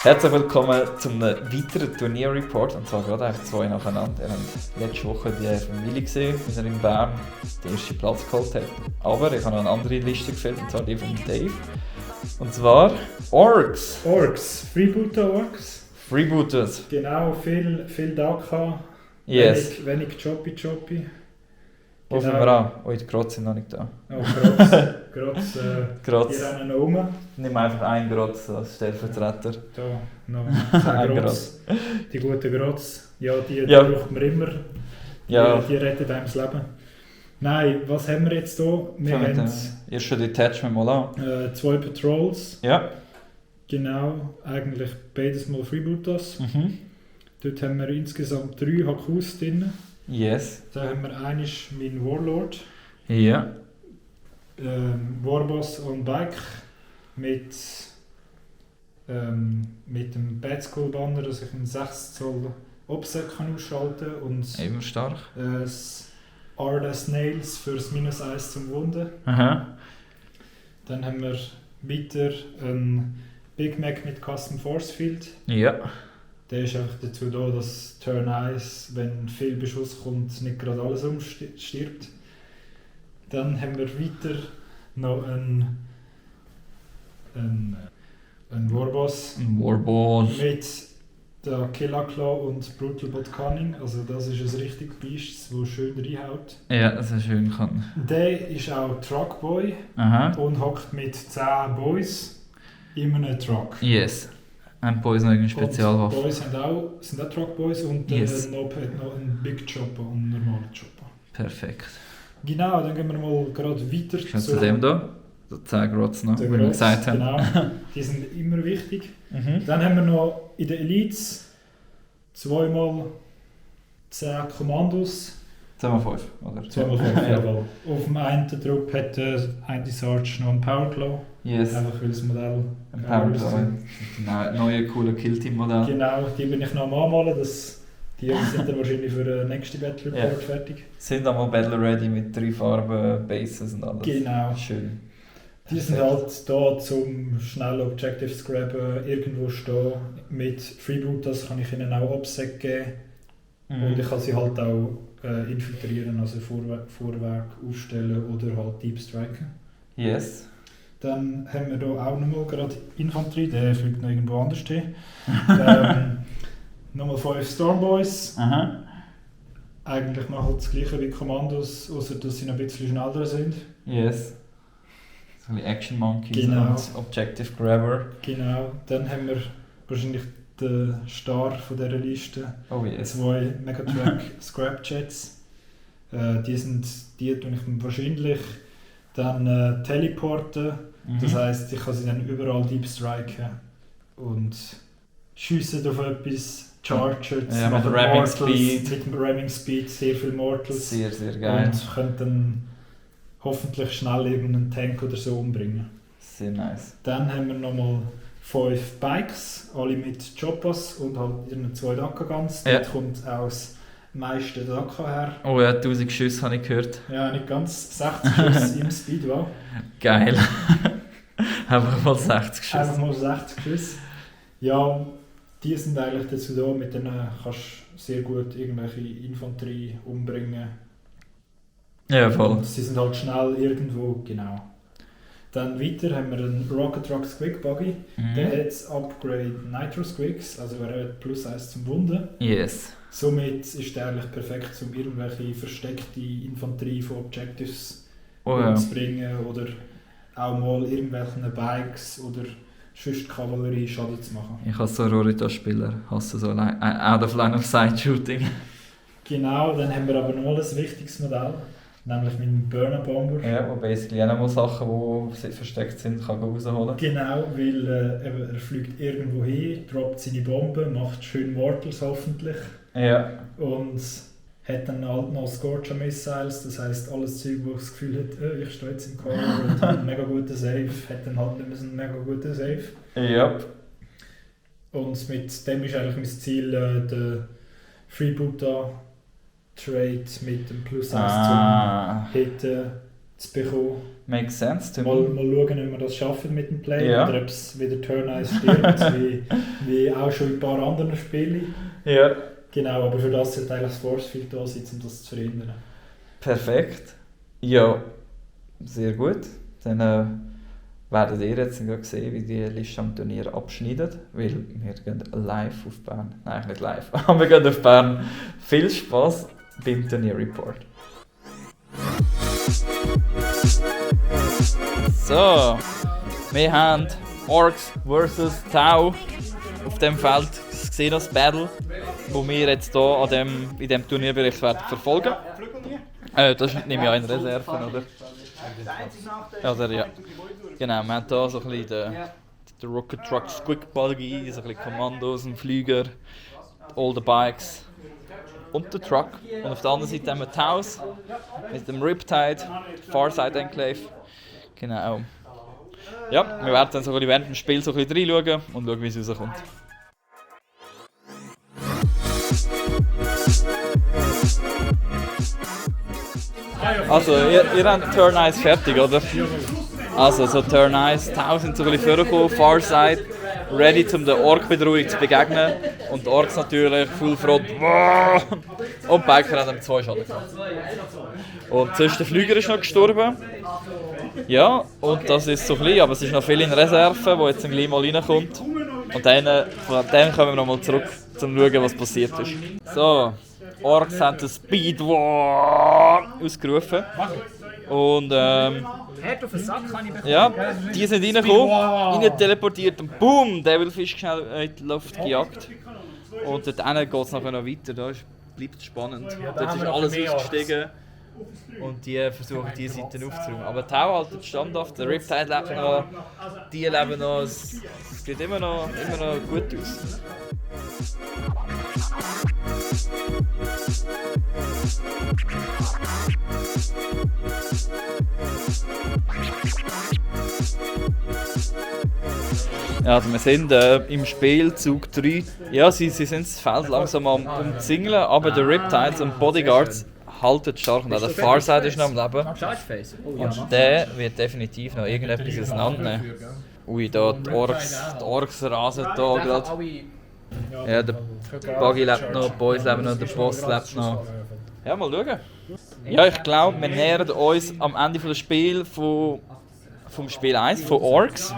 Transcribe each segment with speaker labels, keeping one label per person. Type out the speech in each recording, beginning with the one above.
Speaker 1: Herzlich willkommen zum weiteren Turnierreport, und zwar gerade einfach 2 nacheinander. Wir haben letzte Woche die von Willi gesehen, wie er in Bern den ersten Platz geholt hat. Aber ich habe noch eine andere Liste gefällt, und zwar die von Dave. Und zwar Orks.
Speaker 2: Freebooter Orks.
Speaker 1: Freebooters.
Speaker 2: Genau, viel da gehabt.
Speaker 1: Yes.
Speaker 2: Wenig Choppy.
Speaker 1: Wo fangen wir an? Oh, die Grotz sind noch nicht da.
Speaker 2: Oh, Grotz,
Speaker 1: Grotz.
Speaker 2: die rennen noch rum.
Speaker 1: Nimm einfach einen Grotz als Stellvertreter.
Speaker 2: Da noch ein
Speaker 1: Ein
Speaker 2: Grotz. Die guten Grotz. Ja, die
Speaker 1: Ja.
Speaker 2: braucht man immer.
Speaker 1: Ja.
Speaker 2: Die retten einem das Leben. Nein, was haben wir jetzt hier? Wir
Speaker 1: Fangen
Speaker 2: haben
Speaker 1: wir erste Detachment mal an.
Speaker 2: 2 Patrols.
Speaker 1: Ja.
Speaker 2: Genau, eigentlich beides mal Freebooters.
Speaker 1: Mhm.
Speaker 2: Dort haben wir insgesamt 3 HQs drin.
Speaker 1: Yes.
Speaker 2: Da haben wir einen meinen Warlord.
Speaker 1: Ja.
Speaker 2: Warboss on Bike mit dem Bad School Banner, dass ich einen 6 Zoll Offset kann ausschalten und
Speaker 1: Immer stark.
Speaker 2: das Arda Snails für das -1 zum Wunden.
Speaker 1: Aha.
Speaker 2: Dann haben wir weiter einen Big Mac mit Custom Force Field.
Speaker 1: Ja.
Speaker 2: Der ist einfach dazu da, dass Turn 1, wenn viel Beschuss kommt, nicht gerade alles umstirbt. Dann haben wir weiter noch einen Warboss
Speaker 1: Ein Warboss.
Speaker 2: mit der Killer Claw und Brutal Bot Cunning. Also das ist ein richtig Biest, das schön reinhaut.
Speaker 1: Ja, dass er schön kann.
Speaker 2: Der ist auch Truckboy
Speaker 1: Aha.
Speaker 2: und hockt mit 10 Boys in einem Truck.
Speaker 1: Yes. Ein Boy ist noch eine Spezialwaffe.
Speaker 2: Und Boys sind auch Truckboys und
Speaker 1: Yes.
Speaker 2: der Nob hat noch einen Big Chopper und einen normalen Chopper.
Speaker 1: Perfekt.
Speaker 2: Genau, dann gehen wir mal gerade weiter
Speaker 1: Schau zu dem da. Der 10 Grotz noch, wie
Speaker 2: den
Speaker 1: wir
Speaker 2: Grotz.
Speaker 1: gesagt haben.
Speaker 2: Genau, die sind immer wichtig.
Speaker 1: Mhm.
Speaker 2: Dann haben wir noch in den Elites 2x 10 Kommandos.
Speaker 1: 2x5, oder?
Speaker 2: 2x5,
Speaker 1: Ja.
Speaker 2: jawohl. Auf dem einen Trupp hat der eine Sarge noch einen Powerclaw.
Speaker 1: Yes.
Speaker 2: Einfach weil das Modell
Speaker 1: Ein Powerplay. Neue coole Killteam-Modell.
Speaker 2: Genau, die bin ich noch am Anmalen. Die sind dann wahrscheinlich für den nächsten Battle Report fertig.
Speaker 1: Sind einmal Battle Ready mit 3 Farben, Bases und alles.
Speaker 2: Genau.
Speaker 1: Schön.
Speaker 2: Die sind halt da zum schnell Objectives graben, irgendwo stehen. Mit Freebooters kann ich ihnen auch Obsec geben. Und ich kann sie halt auch infiltrieren, also Vorwerk aufstellen oder halt Deep Striken.
Speaker 1: Yes.
Speaker 2: Dann haben wir hier auch nochmal gerade Infanterie, der fliegt noch irgendwo anders hin. Nochmal 5 Stormboys.
Speaker 1: Aha.
Speaker 2: Eigentlich noch halt das gleiche wie Kommandos, außer dass sie noch ein bisschen schneller sind.
Speaker 1: Yes. So wie Action Monkeys
Speaker 2: Genau.
Speaker 1: und Objective Grabber.
Speaker 2: Genau. Dann haben wir wahrscheinlich den Star von dieser Liste.
Speaker 1: Oh yes.
Speaker 2: 2 Megatrack Scrapjets. Die tue ich wahrscheinlich dann teleporten. Das heisst, ich kann sie dann überall deep striken und schiessen auf etwas. Chargers,
Speaker 1: Ja, mit
Speaker 2: machen
Speaker 1: Ramming
Speaker 2: Mortals,
Speaker 1: Speed.
Speaker 2: Mit dem Ramming Speed, sehr viele Mortals.
Speaker 1: Sehr, sehr geil.
Speaker 2: Und können dann hoffentlich schnell irgendeinen Tank oder so umbringen.
Speaker 1: Sehr nice.
Speaker 2: Dann haben wir nochmal 5 Bikes, alle mit Choppers und halt ihren 2 Dakka-Guns.
Speaker 1: Ja.
Speaker 2: Dort kommt auch das meiste Dakka her.
Speaker 1: Oh ja, 1000 Schüsse habe ich gehört.
Speaker 2: Ja, nicht ganz 60 Schuss im Speedway.
Speaker 1: Geil. Einfach mal 60 Schüsse.
Speaker 2: Einfach mal 60 Schuss. Ja, die sind eigentlich dazu da, mit denen kannst du sehr gut irgendwelche Infanterie umbringen.
Speaker 1: Ja, voll.
Speaker 2: Und sie sind halt schnell irgendwo, genau. Dann weiter haben wir einen Rocket Rock Squig Buggy. Der
Speaker 1: Mhm.
Speaker 2: hat das Upgrade Nitro Squigs, also er hat +1 zum Wunden.
Speaker 1: Yes.
Speaker 2: Somit ist der eigentlich perfekt, um irgendwelche versteckte Infanterie von Objectives
Speaker 1: Oh ja.
Speaker 2: umzubringen oder auch mal irgendwelchen Bikes oder sonst Kavallerie Schaden zu machen.
Speaker 1: Ich als Sororita-Spieler hasse so out of line of sight Shooting.
Speaker 2: Genau, dann haben wir aber noch ein wichtiges Modell, nämlich meinen Burner Bomber.
Speaker 1: Ja, wo basically auch noch mal Sachen, die versteckt sind, kann rausholen.
Speaker 2: Genau, weil er fliegt irgendwo hin, droppt seine Bombe, macht schön Mortals hoffentlich
Speaker 1: Ja.
Speaker 2: und hat dann halt noch Scorcher Missiles, das heisst alles Zeug, wo das Gefühl hat, ich stehe jetzt im Corner und habe einen mega guten Save, hat dann halt nicht mehr so einen mega guten Save.
Speaker 1: Ja.
Speaker 2: Und mit dem ist eigentlich mein Ziel, den Freebooter Trade mit dem +1 zum Hitten zu bekommen.
Speaker 1: Makes sense to
Speaker 2: Mal
Speaker 1: me.
Speaker 2: schauen, ob wir das schaffen mit dem Play
Speaker 1: Ja.
Speaker 2: oder ob es wieder Turn 1 stirbt, wie auch schon in ein paar anderen Spielen.
Speaker 1: Ja.
Speaker 2: Genau, aber für das sollte eigentlich das Force Field da sein, um das zu verhindern.
Speaker 1: Perfekt. Ja, sehr gut. Dann werdet ihr jetzt gleich sehen, wie die Liste am Turnier abschneidet, weil wir gehen live auf Bern. Nein, nicht live, aber wir gehen auf Bern. Viel Spaß beim Turnierreport. So, wir haben Orcs vs. Tau auf dem Feld, das Xenos Battle, wo wir jetzt hier in diesem Turnierbericht werden verfolgen. Das nehme ich auch in Reserve, oder? Also, ja. Genau, wir haben hier so ein bisschen den Rocket Truck Squig Buggy, so ein bisschen Kommandos, einen Flüger, all the Bikes und den Truck. Und auf der anderen Seite haben wir Taus mit dem Riptide, Farside Enclave. Genau. Ja, wir werden dann so ein bisschen während dem Spiel so ein bisschen reinschauen und schauen, wie es rauskommt. Also, ihr habt Turn 1 fertig, oder? Also, so Turn 1, 1000 so ein bisschen vorgekommen, Farside, ready, um der Ork-Bedrohung zu begegnen. Und die Orks natürlich, Full Front. Und Biker hat ihm 2 Schaden gemacht. Und zuerst der Flüger ist noch gestorben. Ja, und das ist so klein, aber es ist noch viel in Reserve, wo jetzt gleich mal reinkommt. Und von dem kommen wir nochmal zurück, um zu schauen, was passiert ist. So, Orks haben den Speed ausgerufen. Und ja, die sind reingekommen, rein teleportiert und boom, Devilfish schnell in die Luft gejagt. Und dort geht es nachher noch weiter, da bleibt es spannend. Dort ist alles ausgestiegen. Und die versuchen diese Seiten aufzuräumen. Aber Tau haltet standhaft, der Riptide lebt noch, die leben noch, es sieht immer noch gut aus. Ja, also wir sind im Spiel Zug 3. Ja, sie sind das Feld langsam am umzingeln, aber der Riptides und Bodyguards halten stark. Und auch der Farside ist noch am Leben. Und der wird definitiv noch irgendetwas auseinandernehmen. Ui, da die Orks rasen da gerade. Ja, der Buggy lebt noch, die Boys leben noch, der Boss lebt noch. Ja, mal schauen. Ja, ich glaube, wir nähern uns am Ende des Spiels vom Spiel 1, von Orks.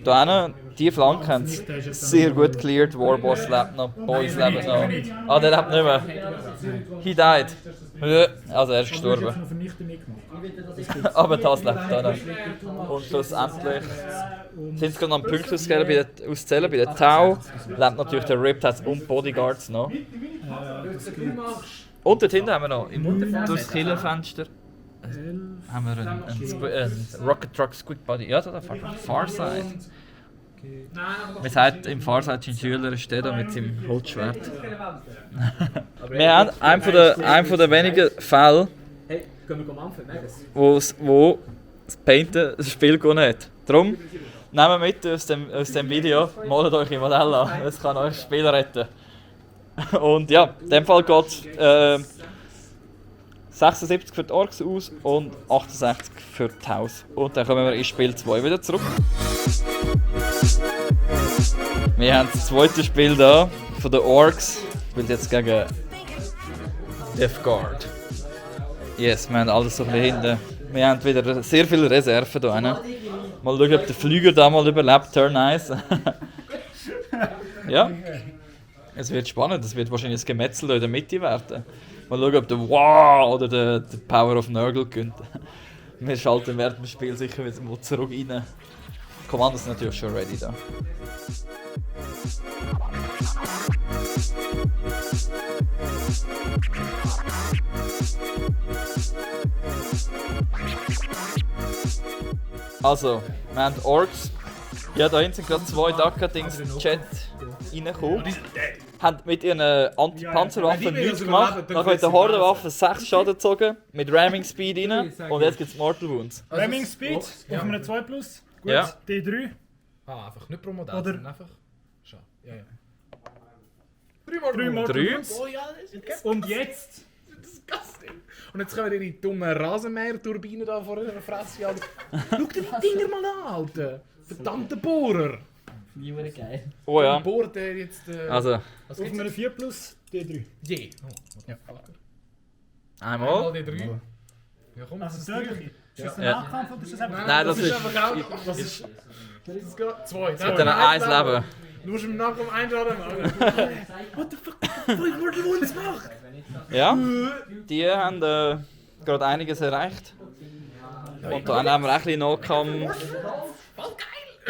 Speaker 1: Da hinten, die Flanke haben sie sehr gut gecleared. Warboss lebt noch, Boys leben noch. Ah, der lebt nicht mehr. He died. Also er ist gestorben. Aber das lebt da noch. Und schlussendlich sind es gerade noch Punkte auszählen. Bei der Tau lebt natürlich der Riptides und Bodyguards noch. Und dort hinten haben wir noch, durch das Killerfenster, haben wir einen Rocket Truck Squig Body. Ja, da Farside. Man sagt, im Farside sind Schüler steht da mit seinem Holzschwert. Wir haben einen von den wenigen Fällen, wo das Painten das Spiel gewonnen hat. Darum nehmen wir mit aus dem Video, malt euch im Modell an, es kann euch das Spiel retten. Und ja, in dem Fall geht es 76 für die Orks aus und 68 für die Taus. Und dann kommen wir ins Spiel 2 wieder zurück. Wir haben das zweite Spiel hier von den Orks. Spielt jetzt gegen Death Guard. Yes, wir haben alles so ein bisschen hinten. Wir haben wieder sehr viele Reserven hier. Mal schauen, ob der Flüger da mal überlebt. Turn 1. Ja. Es wird spannend, es wird wahrscheinlich ein Gemetzel in der Mitte werden. Mal schauen, ob der Wow oder der Power of Nurgle gewinnt. Wir schalten während dem Spiel sicher wieder mal zurück rein. Die Kommandos sind natürlich schon ready da. Also, wir haben Orks. Ja, da hinten sind gerade 2 Dakka-Dings in den Chat reingekommen. Haben mit ihren Anti-Panzerwaffen nichts gemacht. Dann mit der Horde-Waffe 6 Schaden gezogen, mit Ramming Speed rein und jetzt gibt es Mortal Wounds.
Speaker 2: Ramming Speed auf einem 2+. Gut,
Speaker 1: ja.
Speaker 2: D3.
Speaker 3: Ah, einfach nicht pro Modell,
Speaker 2: Oder
Speaker 3: sondern einfach... Schau, ja.
Speaker 2: 3 Mortal
Speaker 1: Drei.
Speaker 2: Wounds.
Speaker 3: Oh ja, das ist
Speaker 2: Und jetzt
Speaker 3: disgusting. Und jetzt kommen ihre dummen Rasenmäher-Turbinen da vor ihrer Fresse. Alter. Schau dir die Dinger mal an, Alter. Verdammter Bohrer.
Speaker 4: Wie geil.
Speaker 1: Oh ja.
Speaker 3: Bohrt der jetzt...
Speaker 1: Also,
Speaker 3: was
Speaker 2: Auf
Speaker 3: gibt's
Speaker 2: einem 4 Plus D3.
Speaker 3: Je.
Speaker 2: Ja.
Speaker 1: einmal.
Speaker 3: Die 3. Ja, komm, das ist
Speaker 2: Täglich. Ist das ein
Speaker 1: Ja.
Speaker 2: Nachkampf oder ist das einfach...
Speaker 1: Nein, das ist...
Speaker 3: einfach auch... Das ist... Das geht 2.
Speaker 1: Mit einem 1 Leben.
Speaker 3: Du musst im Nachkommen einladen. What the fuck? Was wurde uns gemacht?
Speaker 1: Ja, die haben gerade einiges erreicht. Und dann haben wir auch ein bisschen Nahkampf.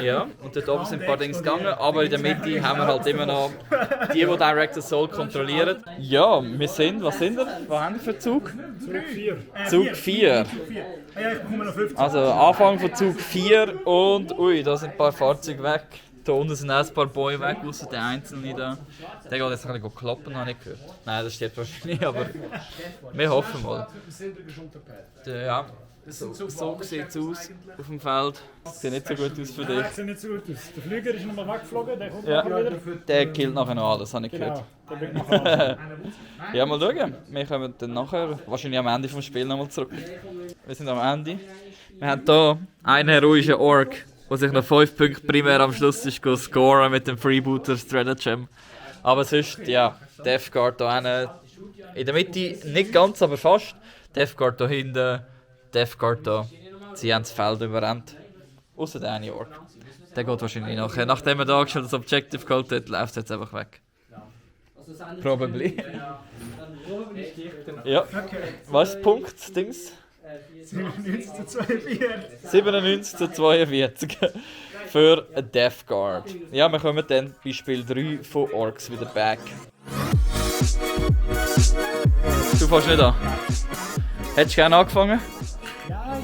Speaker 1: Ja, und dort oben sind ein paar Dinge gegangen, aber in der Mitte haben wir halt immer noch die Director Soul kontrollieren. Ja, wir sind, was sind wir? Was haben wir für Zug?
Speaker 2: Zug 4.
Speaker 1: Zug 4.
Speaker 2: Ah ja, ich bekomme noch 15.
Speaker 1: Also Anfang von Zug 4 und ui, da sind ein paar Fahrzeuge weg. Da unten sind auch ein paar Bäume weg, außer der einzelne da. Der geht jetzt ein bisschen kloppen, habe ich gehört. Nein, das steht wahrscheinlich, aber wir hoffen mal. Ja, so sieht es aus auf dem Feld. Sieht nicht so gut aus für dich.
Speaker 2: Das sieht nicht so gut aus. Der Flüger ist nochmal weggeflogen, der kommt
Speaker 1: Ja,
Speaker 2: nachher wieder.
Speaker 1: der killt nachher noch alles, habe ich gehört.
Speaker 2: Genau, der bringt nachher alles.
Speaker 1: Ja, mal schauen. Wir kommen dann nachher, wahrscheinlich am Ende des Spiels nochmal zurück. Wir sind am Ende. Wir haben hier einen heroischen Ork, der sich noch 5 Punkte primär am Schluss ist scoren mit dem Freebooter Stratagem. Aber sonst, ja, Death Guard hier hinten. In der Mitte nicht ganz, aber fast. Death Guard hier hinten, Death Guard hier. Sie haben das Feld überrannt. Außer der eine Ork. Der geht wahrscheinlich nachher. Nachdem er da schon das Objective geholt hat, läuft er jetzt einfach weg. Probably. Ja. Was? Punkt, Dings?
Speaker 2: 97 zu 42.
Speaker 1: 97 zu 42 für Death Guard. Ja, wir kommen dann bei Spiel 3 von Orks wieder back. Du fährst nicht an. Hättest du gerne angefangen?
Speaker 2: Ja,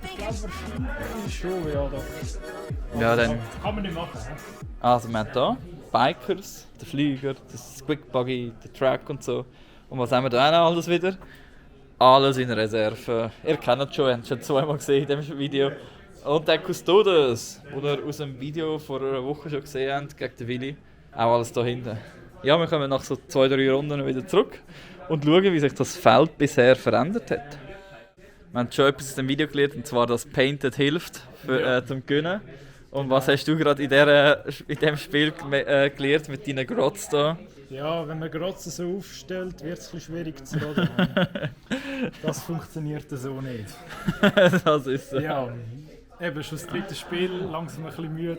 Speaker 2: ich glaube wahrscheinlich schon, ja. Doch.
Speaker 1: Ja, dann.
Speaker 2: Kann man nicht machen.
Speaker 1: Also, wir haben hier Bikers, den Flieger, das Squid Buggy, den Track und so. Und was haben wir da noch alles wieder? Alles in Reserve. Ihr kennt es schon, ihr habt es schon zweimal gesehen in diesem Video. Und der Custodes, den ihr aus dem Video vor einer Woche schon gesehen habt, gegen den Willi. Auch alles da hinten. Ja, wir kommen nach so 2-3 Runden wieder zurück und schauen, wie sich das Feld bisher verändert hat. Wir haben schon etwas aus dem Video gelernt, und zwar, dass Painted hilft zum Gewinnen. Und was hast du gerade in diesem Spiel gelernt mit deinen Grotz da?
Speaker 2: Ja, wenn man Grotzen so aufstellt, wird es ein bisschen schwierig zu roden. Das funktioniert so nicht.
Speaker 1: Das ist so.
Speaker 2: Ja, eben schon das dritte Spiel, langsam ein bisschen müde.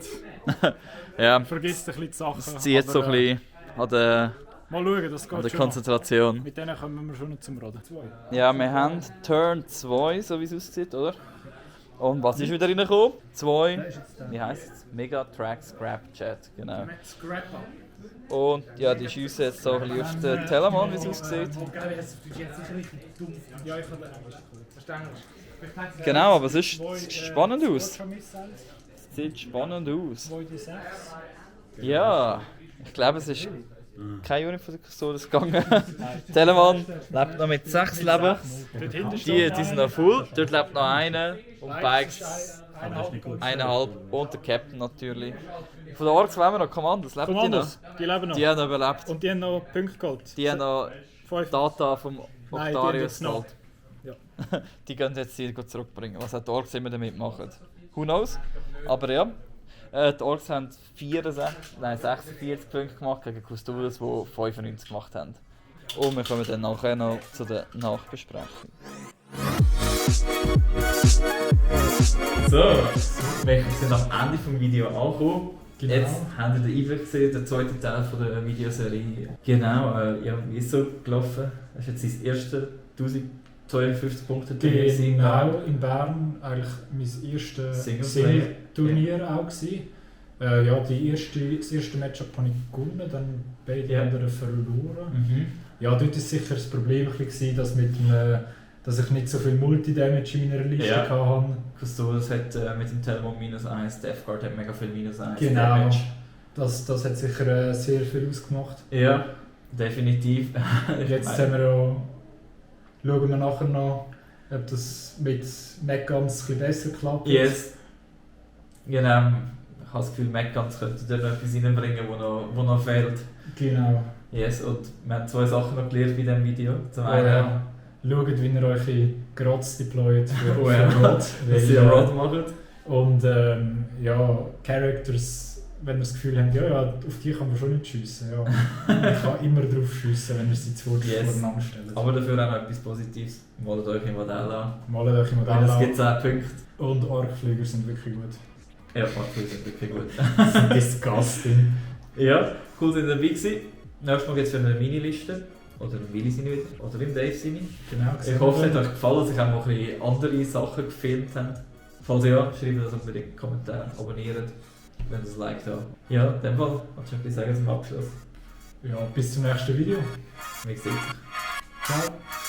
Speaker 1: Ja,
Speaker 2: Vergisst ein bisschen die Sachen.
Speaker 1: es zieht so ein bisschen an der
Speaker 2: Mal schauen, das geht schon.
Speaker 1: Konzentration.
Speaker 2: Mit denen kommen wir schon noch zum Roden.
Speaker 1: Ja, wir haben Turn 2, so wie es aussieht, oder? Und was ist wieder reingekommen? 2, wie heisst es? Mega Track Scrap Chat, genau. Und ja, die schiessen jetzt so ein bisschen auf den Telemann, wie es aussieht. Genau, aber es sieht spannend aus. Es sieht spannend aus. Ja, ich glaube, es ist keine Uniform so das gegangen. Telemann lebt noch mit 6 Leben. Die sind noch full. Dort lebt noch einer. Und Bikes 1,5. Und der Captain natürlich. Von den Orks wollen wir noch Commandos. Leben
Speaker 2: Commandos, die leben noch.
Speaker 1: Die haben noch überlebt.
Speaker 2: Und die haben noch Punkte geholt.
Speaker 1: Die haben noch
Speaker 2: 5.
Speaker 1: Data vom
Speaker 2: Nein, die haben
Speaker 1: Octarius
Speaker 2: jetzt noch.
Speaker 1: geholt.
Speaker 2: Ja.
Speaker 1: Die können jetzt die zurückbringen. Was auch die Orks immer damit machen. Who knows? Aber ja. Die Orks haben 46 Punkte gemacht gegen Custodes, die 95 gemacht haben. Und wir kommen dann nachher noch zu der Nachbesprechung. So, wir sind am Ende des Videos angekommen.
Speaker 2: Genau.
Speaker 1: Jetzt habt ihr den Einblick gesehen, der zweite Teil von der Videoserie. Genau, ja, wie ist so gelaufen? Das war jetzt das erste 1052 Punkte Turnier in
Speaker 2: Genau, in Bern eigentlich mein erstes Single-Turnier auch gewesen. Ja, das erste Matchup habe ich gewonnen, dann beide anderen verloren. Ja, dort war sicher das Problem gewesen, dass ich nicht so viel Multi-Damage in meiner Liste hatte.
Speaker 1: Custodes hat mit dem Telemon -1, Death Guard hat mega viel -1
Speaker 2: Genau,
Speaker 1: Damage.
Speaker 2: das hat sicher sehr viel ausgemacht.
Speaker 1: Ja, definitiv.
Speaker 2: Jetzt haben wir auch, schauen wir nachher noch, ob das mit Megans ein bisschen besser klappt.
Speaker 1: Yes. Genau. Ich habe das Gefühl, Megans könnte da noch etwas reinbringen, wo noch fehlt.
Speaker 2: Genau.
Speaker 1: Yes, und wir haben 2 Sachen noch gelernt bei diesem Video. Zum einen
Speaker 2: Schaut, wie ihr eure Grots deployt für
Speaker 1: Oh ja.
Speaker 2: Rod.
Speaker 1: Was ihr Rod macht.
Speaker 2: Und ja, Characters, wenn ihr das Gefühl habt, ja, auf die kann man schon nicht schiessen. Ja. Man kann immer drauf schiessen, wenn ihr sie voreinander stellt.
Speaker 1: Aber dafür auch noch etwas Positives. Malt euch im Modell an.
Speaker 2: Malt euch im Modell
Speaker 1: Weil es
Speaker 2: an.
Speaker 1: gibt 10 Punkte.
Speaker 2: Und Orkflüger sind wirklich gut.
Speaker 1: Ja, Orkflüger sind wirklich gut.
Speaker 2: Das ist disgusting.
Speaker 1: Ja, cool, sind ihr dabei gewesen. Nächstes Mal geht es für eine Mini-Liste. Oder im Willi seine wieder. Oder im Dave seine.
Speaker 2: Genau,
Speaker 1: Ich hoffe, es hat euch gefallen, dass ich auch noch ein bisschen andere Sachen gefilmt habe. Falls ja, schreibt das unbedingt in die Kommentare. Abonniert, wenn ihr es liked habt. Ja, in dem Fall, willst du etwas sagen zum Abschluss?
Speaker 2: Ja, bis zum nächsten Video.
Speaker 1: Wie sieht's?
Speaker 2: Ciao.